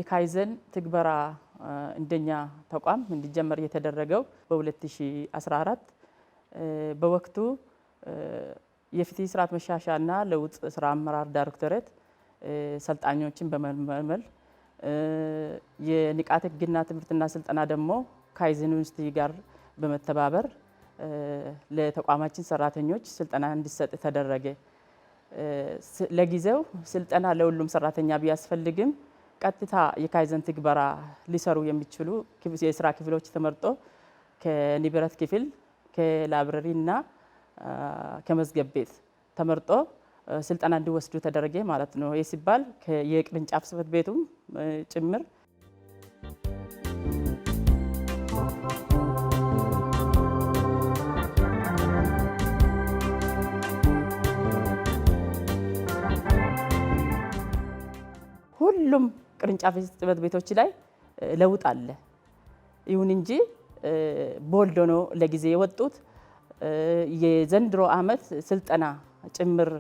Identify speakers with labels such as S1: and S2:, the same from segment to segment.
S1: የካይዘን ትግበራ እንደኛ ተቋም እንዲጀመር የተደረገው በ2014 በወቅቱ የፍትህ ስርዓት መሻሻልና ለውጥ ስራ አመራር ዳይሬክቶሬት ሰልጣኞችን በመመልመል፣ የንቃተ ህግና ትምህርትና ስልጠና ደግሞ ካይዘን ዩኒቨርሲቲ ጋር በመተባበር ለተቋማችን ሰራተኞች ስልጠና እንዲሰጥ ተደረገ። ለጊዜው ስልጠና ለሁሉም ሰራተኛ ቢያስፈልግም ቀጥታ የካይዘን ትግበራ ሊሰሩ የሚችሉ የስራ ክፍሎች ተመርጦ ከንብረት ክፍል፣ ከ library እና ከመዝገብ ቤት ተመርጦ ስልጠና እንዲወስዱ ተደረገ ማለት ነው። ይህ ሲባል የቅርንጫፍ ጽሕፈት ቤቱም ጭምር። ሁሉም ቅርንጫፍ ጽሕፈት ቤቶች ላይ ለውጥ አለ። ይሁን እንጂ bold ሆኖ ለጊዜ የወጡት የዘንድሮ አመት ስልጠና ጭምር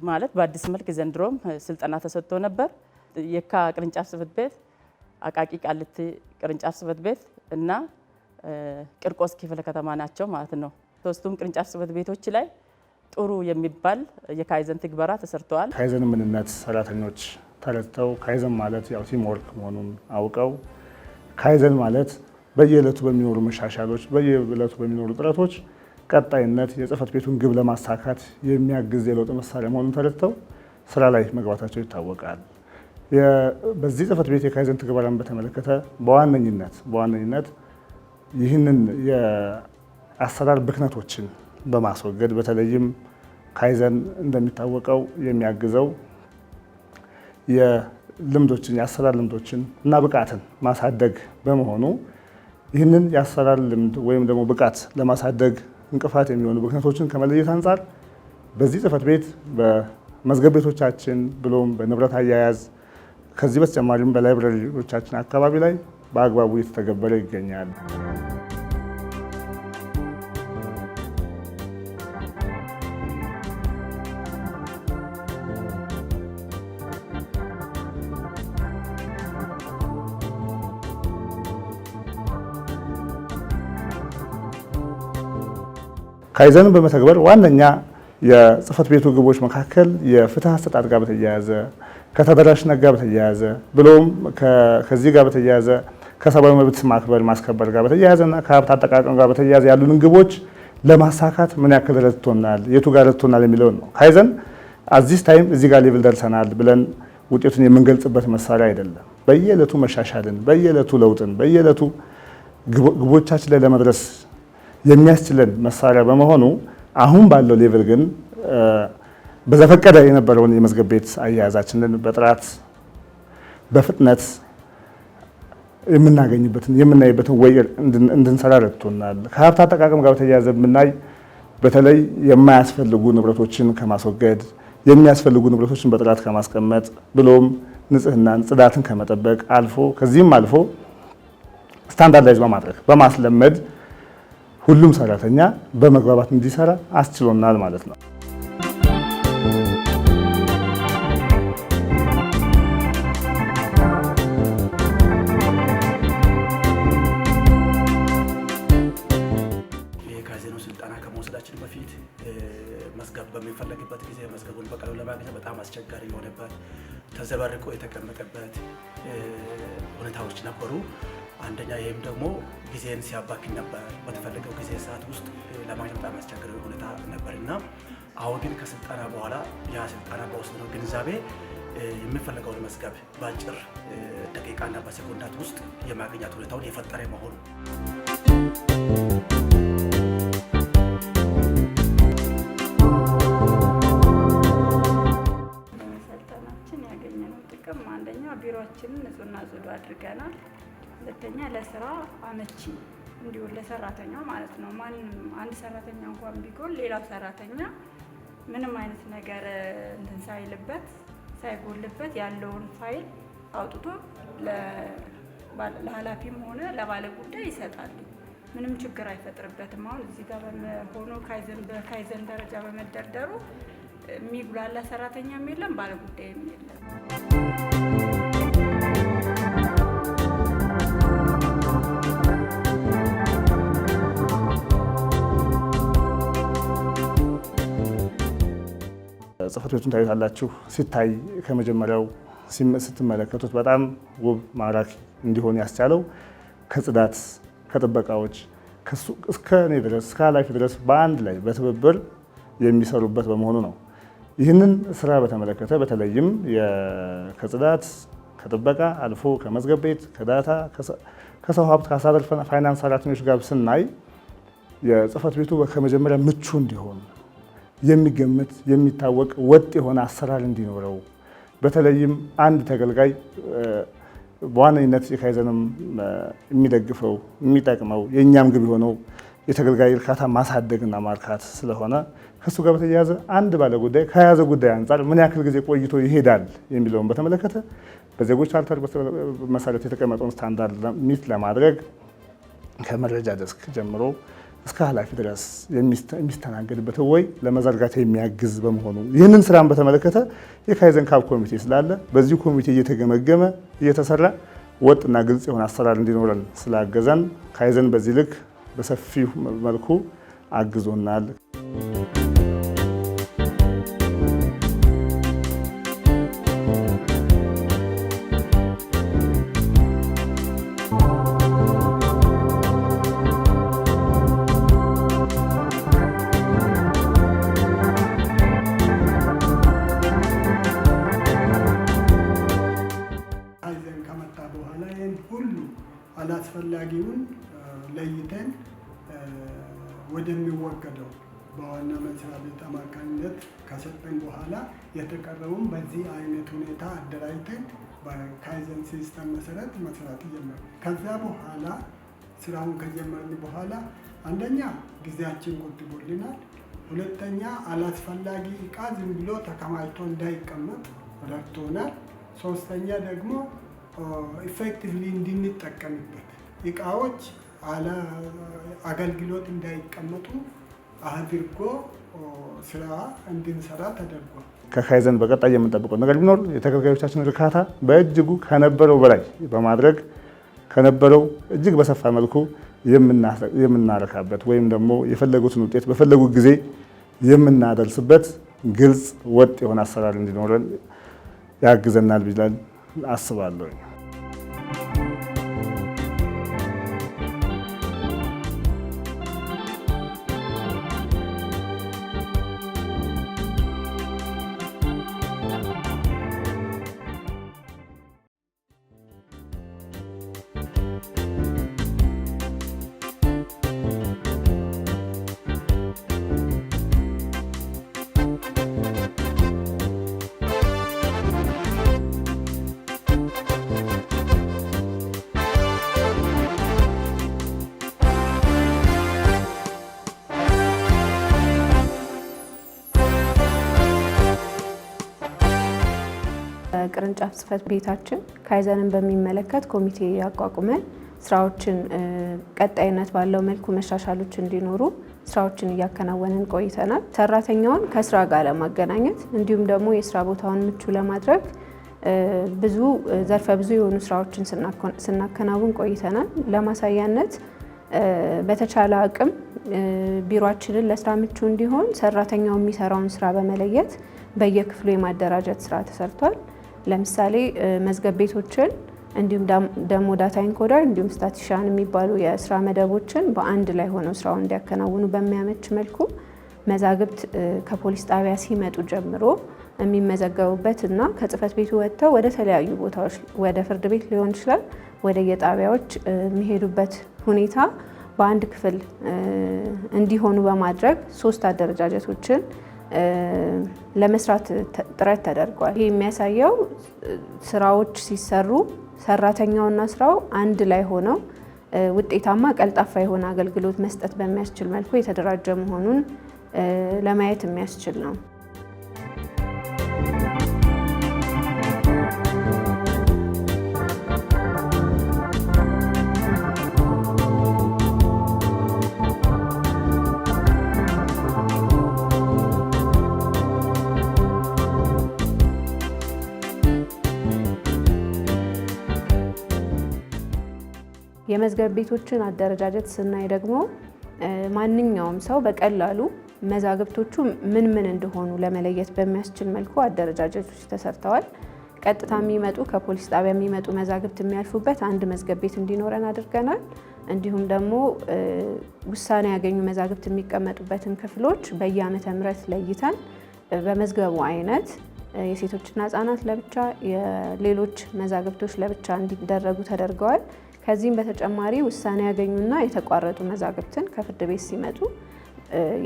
S1: ማለት በአዲስ መልክ ዘንድሮም ስልጠና ተሰጥቶ ነበር። የካ ቅርንጫፍ ጽሕፈት ቤት፣ አቃቂ ቃሊቲ ቅርንጫፍ ጽሕፈት ቤት እና ቂርቆስ ክፍለ ከተማ ናቸው ማለት ነው። ሶስቱም ቅርንጫፍ ጽሕፈት ቤቶች ላይ ጥሩ የሚባል የካይዘን ትግበራ ተሰርተዋል።
S2: ካይዘን ምንነት ሰራተኞች ተረድተው፣ ካይዘን ማለት ያው team work መሆኑን አውቀው፣ ካይዘን ማለት በየዕለቱ በሚኖሩ መሻሻሎች፣ በየዕለቱ በሚኖሩ ጥረቶች ቀጣይነት የጽህፈት ቤቱን ግብ ለማሳካት የሚያግዝ የለውጥ መሳሪያ መሆኑን ተረድተው ስራ ላይ መግባታቸው ይታወቃል። በዚህ ጽህፈት ቤት የካይዘን ትግበራን በተመለከተ በዋነኝነት ይህንን የአሰራር ብክነቶችን በማስወገድ፣ በተለይም ካይዘን እንደሚታወቀው የሚያግዘው የልምዶችን፣ የአሰራር ልምዶችን እና ብቃትን ማሳደግ በመሆኑ፣ ይህንን የአሰራር ልምድ ወይም ደግሞ ብቃት ለማሳደግ እንቅፋት የሚሆኑ ብክነቶችን ከመለየት አንጻር በዚህ ጽህፈት ቤት በመዝገብ ቤቶቻችን ብሎም በንብረት አያያዝ፣ ከዚህ በተጨማሪም በ library ዎቻችን አካባቢ ላይ በአግባቡ እየተተገበረ ይገኛል። ካይዘንን በመተግበር ዋነኛ የጽህፈት ቤቱ ግቦች መካከል የፍትህ አሰጣጥ ጋር በተያያዘ፣ ከተደራሽነት ጋር በተያያዘ፣ ብሎም ከዚህ ጋር በተያያዘ ከሰብአዊ መብት ማክበር ማስከበር ጋር በተያያዘ እና ከሀብት አጠቃቀም ጋር በተያያዘ ያሉንን ግቦች ለማሳካት ምን ያክል ረድቶናል፣ የቱ ጋር ረድቶናል የሚለውን ነው። ካይዘን at this time እዚህ ጋር level ደርሰናል ብለን ውጤቱን የምንገልጽበት መሳሪያ አይደለም። በየዕለቱ መሻሻልን፣ በየዕለቱ ለውጥን፣ በየዕለቱ ግቦቻችን ላይ ለመድረስ የሚያስችለን መሳሪያ በመሆኑ አሁን ባለው level ግን በዘፈቀደ የነበረውን የመዝገብ ቤት አያያዛችንን በጥራት፣ በፍጥነት የምናገኝበትን፣ የምናይበትን ወይ እንድንሰራ ረድቶናል። ከሀብት አጠቃቀም ጋር በተያያዘ ብናይ በተለይ የማያስፈልጉ ንብረቶችን ከማስወገድ፣ የሚያስፈልጉ ንብረቶችን በጥራት ከማስቀመጥ፣ ብሎም ንጽህናን፣ ጽዳትን ከመጠበቅ አልፎ፣ ከዚህም አልፎ standardize በማድረግ፣ በማስለመድ ሁሉም ሰራተኛ በመግባባት እንዲሰራ አስችሎናል ማለት ነው።
S3: የካይዘኑ ስልጠና ከመውሰዳችን በፊት መዝገብ በሚፈለግበት ጊዜ መዝገቡን በቀላሉ ለማግኘት በጣም አስቸጋሪ የሆነበት፣ ተዘበርቆ የተቀመጠበት ሁኔታዎች ነበሩ። አንደኛ ይህም ደግሞ ጊዜን ሲያባክን ነበር። በተፈለገው ጊዜ ሰዓት ውስጥ ለማግኘት በጣም አስቸጋሪ ሁኔታ ነበር እና አሁን ግን ከስልጠና በኋላ ያ ስልጠና በወሰድነው ግንዛቤ የሚፈለገውን መዝገብ በአጭር ደቂቃና በሴኮንዳት ውስጥ የማግኘት ሁኔታውን የፈጠረ መሆኑ።
S4: በመሰልጠናችን ያገኘነው ጥቅም አንደኛ ቢሮአችንን ንጹህና ጽዱ አድርገናል። ሁለተኛ ለስራ አመቺ እንዲሁም ለሰራተኛው ማለት ነው። ማንም አንድ ሰራተኛ እንኳን ቢጎል ሌላው ሰራተኛ ምንም አይነት ነገር እንትን ሳይልበት፣ ሳይጎልበት ያለውን ፋይል አውጥቶ ለኃላፊም ሆነ ለባለ ጉዳይ ይሰጣል። ምንም ችግር አይፈጥርበትም። አሁን እዚህ ጋር ሆኖ ካይዘን በካይዘን ደረጃ በመደርደሩ የሚጉላላ ሰራተኛም የለም፣ ባለ ጉዳይም የለም።
S2: ጽሕፈት ቤቱን ታዩታላችሁ። ሲታይ ከመጀመሪያው ስትመለከቱት በጣም ውብ ማራኪ እንዲሆን ያስቻለው ከጽዳት ከጥበቃዎች እስከ እኔ ድረስ እስከ ኃላፊ ድረስ በአንድ ላይ በትብብር የሚሰሩበት በመሆኑ ነው። ይህንን ስራ በተመለከተ በተለይም ከጽዳት ከጥበቃ አልፎ ከመዝገብ ቤት ከ data ከሰው ሀብት ከአስተዳደር ፋይናንስ ሰራተኞች ጋር ስናይ የጽሕፈት ቤቱ ከመጀመሪያ ምቹ እንዲሆን የሚገመት የሚታወቅ ወጥ የሆነ አሰራር እንዲኖረው በተለይም አንድ ተገልጋይ በዋነኝነት የካይዘንም የሚደግፈው የሚጠቅመው የእኛም ግብ የሆነው የተገልጋይ እርካታ ማሳደግና ማርካት ስለሆነ ከእሱ ጋር በተያያዘ አንድ ባለ ጉዳይ ከያዘ ጉዳይ አንጻር ምን ያክል ጊዜ ቆይቶ ይሄዳል የሚለውን በተመለከተ በዜጎች ቻርተር መሰረት የተቀመጠውን standard meet ለማድረግ ከመረጃ desk ጀምሮ እስከ ኃላፊ ድረስ የሚስተናገድበት ወይ ለመዘርጋት የሚያግዝ በመሆኑ ይህንን ስራን በተመለከተ የካይዘን ካብ ኮሚቴ ስላለ በዚህ ኮሚቴ እየተገመገመ እየተሰራ ወጥና ግልጽ የሆነ አሰራር እንዲኖረን ስላገዘን ካይዘን በዚህ ልክ በሰፊው መልኩ አግዞናል።
S5: አላስፈላጊውን ለይተን ወደሚወገደው በዋና መስሪያ ቤት አማካኝነት ከሰጠን በኋላ የተቀረውን በዚህ አይነት ሁኔታ አደራጅተን በካይዘን system መሰረት መስራት ጀመርን። ከዛ በኋላ ስራውን ከጀመርን በኋላ አንደኛ ጊዜያችን ቆጥቦልናል። ሁለተኛ አላስፈላጊ እቃ ዝም ብሎ ተከማችቶ እንዳይቀመጥ ረድቶናል። ሶስተኛ ደግሞ effectively እንድንጠቀምበት እቃዎች አገልግሎት እንዳይቀመጡ አድርጎ ስራ እንድንሰራ ተደርጓል።
S2: ከካይዘን በቀጣይ የምንጠብቀው ነገር ቢኖር የተገልጋዮቻችን እርካታ በእጅጉ ከነበረው በላይ በማድረግ ከነበረው እጅግ በሰፋ መልኩ የምናረካበት ወይም ደግሞ የፈለጉትን ውጤት በፈለጉት ጊዜ የምናደርስበት ግልጽ ወጥ የሆነ አሰራር እንዲኖረን ያግዘናል ብለን አስባለሁ።
S6: ቅርንጫፍ ጽሕፈት ቤታችን ካይዘንን በሚመለከት ኮሚቴ አቋቁመን ስራዎችን ቀጣይነት ባለው መልኩ መሻሻሎች እንዲኖሩ ስራዎችን እያከናወንን ቆይተናል። ሰራተኛውን ከስራ ጋር ለማገናኘት እንዲሁም ደግሞ የስራ ቦታውን ምቹ ለማድረግ ብዙ ዘርፈ ብዙ የሆኑ ስራዎችን ስናከናውን ቆይተናል። ለማሳያነት በተቻለ አቅም ቢሮአችንን ለስራ ምቹ እንዲሆን ሰራተኛው የሚሰራውን ስራ በመለየት በየክፍሉ የማደራጀት ስራ ተሰርቷል። ለምሳሌ መዝገብ ቤቶችን እንዲሁም ደግሞ data encoder እንዲሁም statistician የሚባሉ የስራ መደቦችን በአንድ ላይ ሆነው ስራውን እንዲያከናውኑ በሚያመች መልኩ መዛግብት ከፖሊስ ጣቢያ ሲመጡ ጀምሮ የሚመዘገቡበት እና ከጽህፈት ቤቱ ወጥተው ወደ ተለያዩ ቦታዎች ወደ ፍርድ ቤት ሊሆን ይችላል፣ ወደ የጣቢያዎች የሚሄዱበት ሁኔታ በአንድ ክፍል እንዲሆኑ በማድረግ ሶስት አደረጃጀቶችን ለመስራት ጥረት ተደርጓል። ይህ የሚያሳየው ስራዎች ሲሰሩ ሰራተኛውና ስራው አንድ ላይ ሆነው ውጤታማ፣ ቀልጣፋ የሆነ አገልግሎት መስጠት በሚያስችል መልኩ የተደራጀ መሆኑን ለማየት የሚያስችል ነው። የመዝገብ ቤቶችን አደረጃጀት ስናይ ደግሞ ማንኛውም ሰው በቀላሉ መዛግብቶቹ ምን ምን እንደሆኑ ለመለየት በሚያስችል መልኩ አደረጃጀቶች ተሰርተዋል። ቀጥታ የሚመጡ ከፖሊስ ጣቢያ የሚመጡ መዛግብት የሚያልፉበት አንድ መዝገብ ቤት እንዲኖረን አድርገናል። እንዲሁም ደግሞ ውሳኔ ያገኙ መዛግብት የሚቀመጡበትን ክፍሎች በየዓመተ ምህረት ለይተን በመዝገቡ አይነት የሴቶችና ሕጻናት ለብቻ፣ የሌሎች መዛግብቶች ለብቻ እንዲደረጉ ተደርገዋል። ከዚህም በተጨማሪ ውሳኔ ያገኙና የተቋረጡ መዛግብትን ከፍርድ ቤት ሲመጡ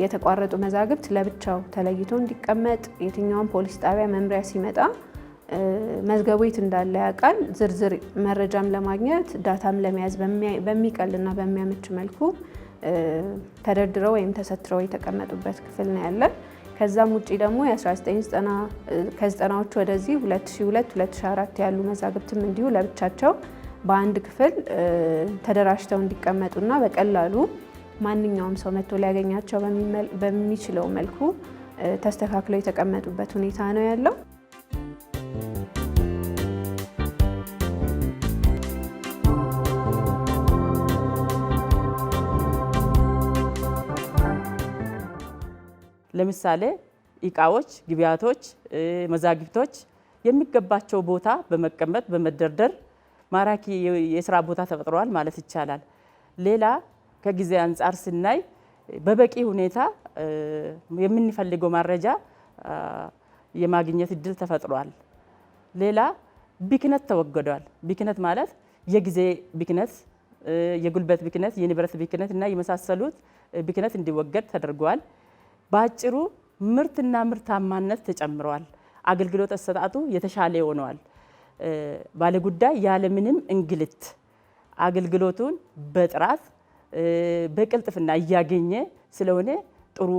S6: የተቋረጡ መዛግብት ለብቻው ተለይቶ እንዲቀመጥ፣ የትኛውም ፖሊስ ጣቢያ መምሪያ ሲመጣ መዝገቡ የት እንዳለ ያውቃል። ዝርዝር መረጃም ለማግኘት data ም ለመያዝ በሚቀልና በሚያመች መልኩ ተደርድረው ወይም ተሰትረው የተቀመጡበት ክፍል ነው ያለን። ከዛም ውጪ ደግሞ የ1990 ከዘጠናዎቹ ወደዚህ 2002 2004 ያሉ መዛግብትም እንዲሁ ለብቻቸው በአንድ ክፍል ተደራጅተው እንዲቀመጡና በቀላሉ ማንኛውም ሰው መጥቶ ሊያገኛቸው በሚችለው መልኩ ተስተካክለው የተቀመጡበት ሁኔታ ነው ያለው።
S1: ለምሳሌ እቃዎች፣ ግብዓቶች፣ መዛግብቶች የሚገባቸው ቦታ በመቀመጥ በመደርደር ማራኪ የስራ ቦታ ተፈጥሯል ማለት ይቻላል። ሌላ ከጊዜ አንጻር ስናይ በበቂ ሁኔታ የምንፈልገው መረጃ የማግኘት እድል ተፈጥሯል። ሌላ ብክነት ተወግዷል። ብክነት ማለት የጊዜ ብክነት፣ የጉልበት ብክነት፣ የንብረት ብክነት እና የመሳሰሉት ብክነት እንዲወገድ ተደርጓል። በአጭሩ ምርትና ምርታማነት ተጨምረዋል። አገልግሎት አሰጣጡ የተሻለ ሆነዋል። ባለጉዳይ ያለምንም እንግልት አገልግሎቱን በጥራት በቅልጥፍና እያገኘ ስለሆነ ጥሩ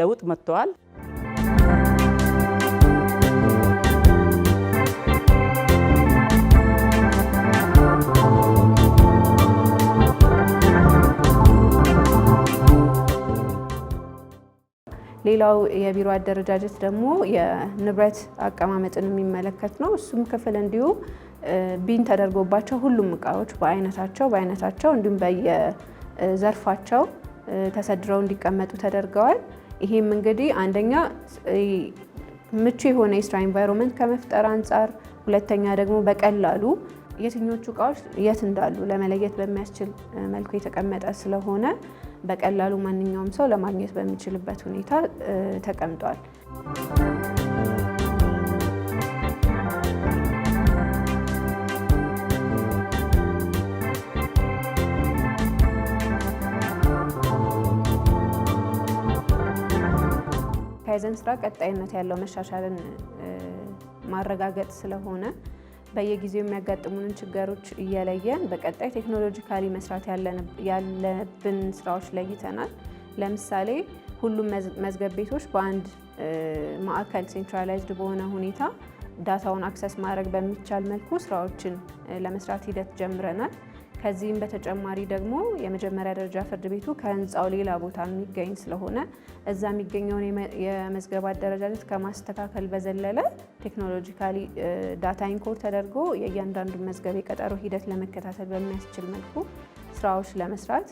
S1: ለውጥ መጥተዋል።
S6: ሌላው የቢሮ አደረጃጀት ደግሞ የንብረት አቀማመጥን የሚመለከት ነው። እሱም ክፍል እንዲሁ bin ተደርጎባቸው ሁሉም እቃዎች በአይነታቸው እንዲሁም በየዘርፋቸው ተሰድረው እንዲቀመጡ ተደርገዋል። ይሄም እንግዲህ አንደኛ ምቹ የሆነ የስራ environment ከመፍጠር አንጻር፣ ሁለተኛ ደግሞ በቀላሉ የትኞቹ እቃዎች የት እንዳሉ ለመለየት በሚያስችል መልኩ የተቀመጠ ስለሆነ በቀላሉ ማንኛውም ሰው ለማግኘት በሚችልበት ሁኔታ ተቀምጧል። ካይዘን ስራ ቀጣይነት ያለው መሻሻልን ማረጋገጥ ስለሆነ በየጊዜው የሚያጋጥሙንን ችግሮች እየለየን በቀጣይ technologically መስራት ያለብን ስራዎች ለይተናል። ለምሳሌ ሁሉም መዝገብ ቤቶች በአንድ ማዕከል centralized በሆነ ሁኔታ data ውን access ማድረግ በሚቻል መልኩ ስራዎችን ለመስራት ሂደት ጀምረናል። ከዚህም በተጨማሪ ደግሞ የመጀመሪያ ደረጃ ፍርድ ቤቱ ከህንፃው ሌላ ቦታ የሚገኝ ስለሆነ እዛ የሚገኘውን የመዝገብ አደረጃጀት ከማስተካከል በዘለለ technologically data encode ተደርጎ የእያንዳንዱን መዝገብ የቀጠሮ ሂደት ለመከታተል በሚያስችል መልኩ ስራዎች ለመስራት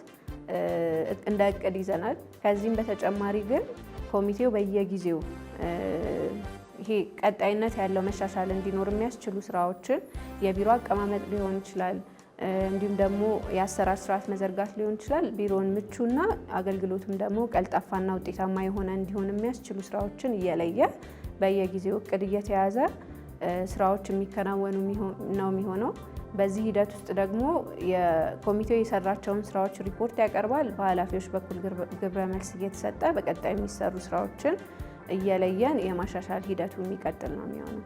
S6: እንደ እቅድ ይዘናል። ከዚህም በተጨማሪ ግን ኮሚቴው በየጊዜው ይሄ ቀጣይነት ያለው መሻሻል እንዲኖር የሚያስችሉ ስራዎችን የቢሮ አቀማመጥ ሊሆን ይችላል፣ እንዲሁም ደግሞ የአሰራር ስርዓት መዘርጋት ሊሆን ይችላል። ቢሮውን ምቹና አገልግሎቱም ደግሞ ቀልጣፋና ውጤታማ የሆነ እንዲሆን የሚያስችሉ ስራዎችን እየለየ በየጊዜው እቅድ እየተያዘ ስራዎች የሚከናወኑ ነው የሚሆነው። በዚህ ሂደት ውስጥ ደግሞ የኮሚቴው የሰራቸውን ስራዎች ሪፖርት ያቀርባል። በኃላፊዎች በኩል ግብረ መልስ እየተሰጠ በቀጣይ የሚሰሩ ስራዎችን እየለየን የማሻሻል ሂደቱ የሚቀጥል ነው የሚሆነው።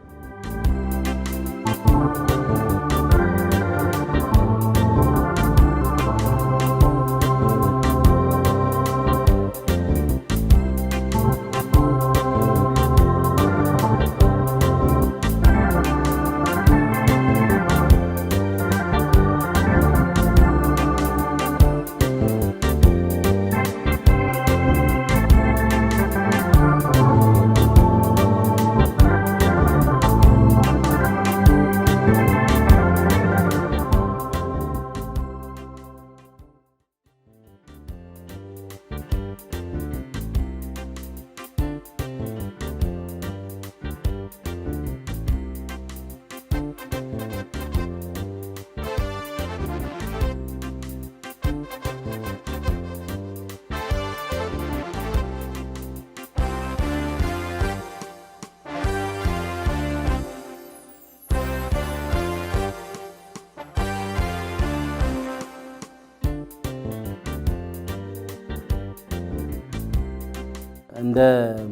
S7: እንደ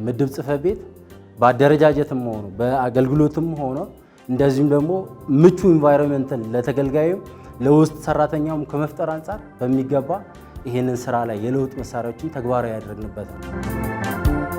S7: ምድብ ጽሕፈት ቤት በአደረጃጀትም ሆኖ በአገልግሎትም ሆኖ እንደዚሁም ደግሞ ምቹ environment ን ለተገልጋዩ ለውስጥ ሰራተኛውም ከመፍጠር አንጻር በሚገባ ይህንን ስራ ላይ የለውጥ መሳሪያዎችን ተግባራዊ ያደረግንበት ነው።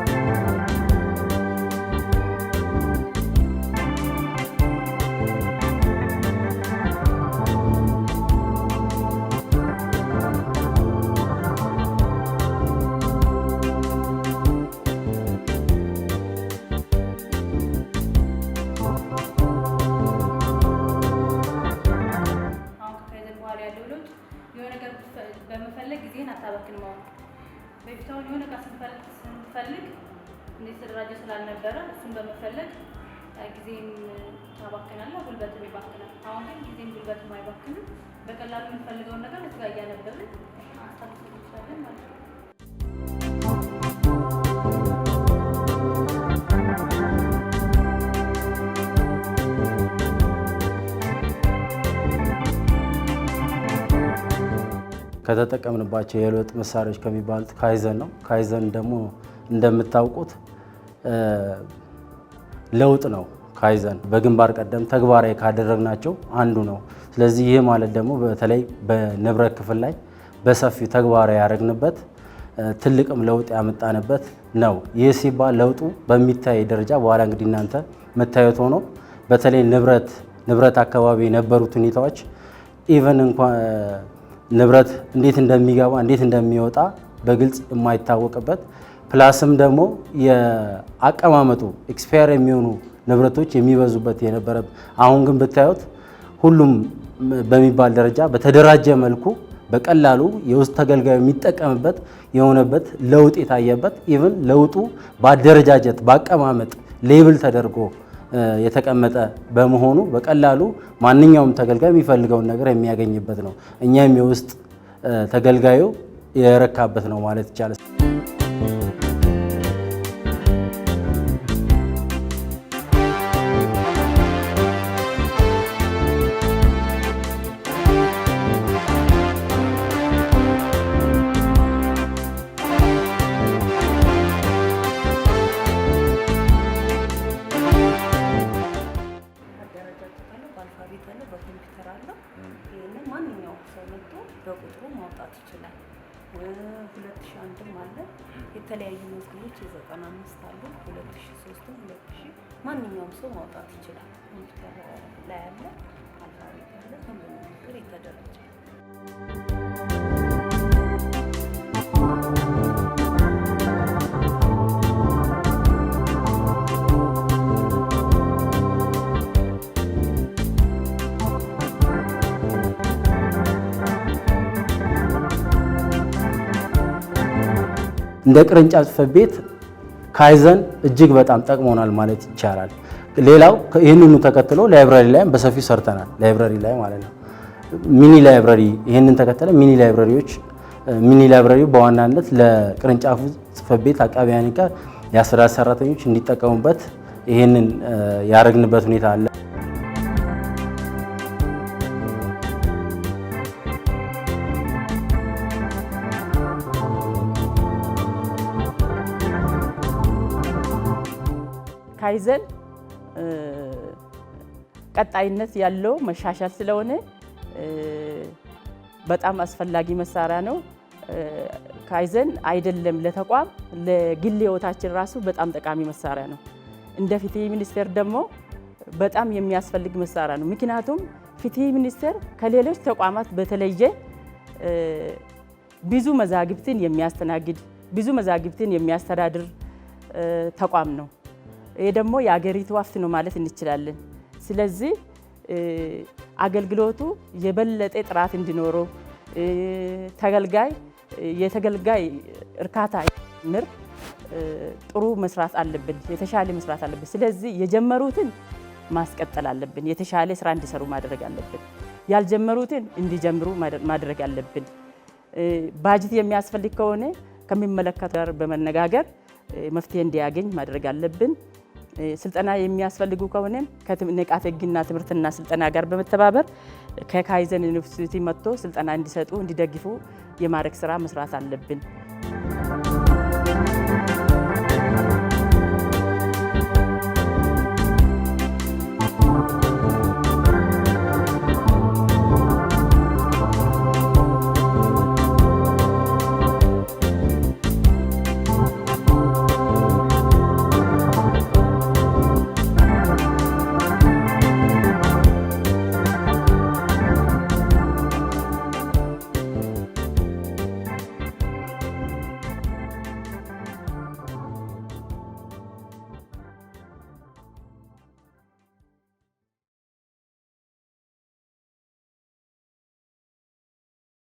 S8: ስንፈልግ እንዴት ተደራጀ ስላልነበረ እሱን በመፈለግ ጊዜም ታባክናለህ፣ ጉልበትም ይባክናል። አሁን ግን ጊዜም ጉልበትም አይባክንም። በቀላሉ የምንፈልገውን ነገር እዚህ ጋር እያነበብን ማስታወስ እንችላለን ማለት ነው።
S7: ከተጠቀምንባቸው የለውጥ መሳሪያዎች ከሚባሉት ካይዘን ነው። ካይዘን ደግሞ እንደምታውቁት ለውጥ ነው። ካይዘን በግንባር ቀደም ተግባራዊ ካደረግናቸው አንዱ ነው። ስለዚህ ይህ ማለት ደግሞ በተለይ በንብረት ክፍል ላይ በሰፊው ተግባራዊ ያደረግንበት ትልቅም ለውጥ ያመጣንበት ነው። ይህ ሲባል ለውጡ በሚታይ ደረጃ በኋላ እንግዲህ እናንተ መታየት ሆኖ በተለይ ንብረት አካባቢ የነበሩት ሁኔታዎች even እንኳን ንብረት እንዴት እንደሚገባ እንዴት እንደሚወጣ በግልጽ የማይታወቅበት plus ም ደግሞ የአቀማመጡ expire የሚሆኑ ንብረቶች የሚበዙበት የነበረ፣ አሁን ግን ብታዩት ሁሉም በሚባል ደረጃ በተደራጀ መልኩ በቀላሉ የውስጥ ተገልጋዩ የሚጠቀምበት የሆነበት ለውጥ የታየበት፣ even ለውጡ በአደረጃጀት በአቀማመጥ label ተደርጎ የተቀመጠ በመሆኑ በቀላሉ ማንኛውም ተገልጋይ የሚፈልገውን ነገር የሚያገኝበት ነው። እኛም የውስጥ ተገልጋዩ የረካበት ነው ማለት ይቻላል።
S9: በኮምፒውተር አለው። ይህንን ማንኛውም ሰው መጥቶ በቁጥሩ ማውጣት ይችላል። 2001ም አለ። የተለያዩ መዝገቦች የ95 አሉ፣ 2003ም 2000 ማንኛውም ሰው ማውጣት ይችላል። ኮምፒውተር ላይ አለ፣ alphabet አለ፣ ሁሉም ነገር የተደራጀ።
S7: እንደ ቅርንጫፍ ጽሕፈት ቤት ካይዘን እጅግ በጣም ጠቅሞናል ማለት ይቻላል። ሌላው ይህንኑ ተከትሎ library ላይም በሰፊው ሰርተናል። Library ላይ ማለት ነው። Mini library ይህንን ተከተለ mini library ዎች፣ mini library ው በዋናነት ለቅርንጫፉ ጽሕፈት ቤት አቃቢያን ጋር የአስተዳደር ሰራተኞች እንዲጠቀሙበት ይህንን ያደረግንበት ሁኔታ አለ።
S1: ካይዘን ቀጣይነት ያለው መሻሻል ስለሆነ በጣም አስፈላጊ መሳሪያ ነው። ካይዘን አይደለም ለተቋም፣ ለግል ህይወታችን ራሱ በጣም ጠቃሚ መሳሪያ ነው። እንደ ፍትህ ሚኒስቴር ደግሞ በጣም የሚያስፈልግ መሳሪያ ነው። ምክንያቱም ፍትህ ሚኒስቴር ከሌሎች ተቋማት በተለየ ብዙ መዛግብትን የሚያስተናግድ፣ ብዙ መዛግብትን የሚያስተዳድር ተቋም ነው። ይሄ ደግሞ የአገሪቱ ሀብት ነው ማለት እንችላለን። ስለዚህ አገልግሎቱ የበለጠ ጥራት እንዲኖረው፣ ተገልጋይ የተገልጋይ እርካታ ምር ጥሩ መስራት አለብን፣ የተሻለ መስራት አለብን። ስለዚህ የጀመሩትን ማስቀጠል አለብን፣ የተሻለ ስራ እንዲሰሩ ማድረግ አለብን። ያልጀመሩትን እንዲጀምሩ ማድረግ አለብን። ባጀት የሚያስፈልግ ከሆነ ከሚመለከቱ ጋር በመነጋገር መፍትሄ እንዲያገኝ ማድረግ አለብን። ስልጠና የሚያስፈልጉ ከሆነ ከንቃተ ሕግና ትምህርትና ስልጠና ጋር በመተባበር ከካይዘን ዩኒቨርሲቲ መጥቶ ስልጠና እንዲሰጡ እንዲደግፉ የማድረግ ስራ መስራት አለብን።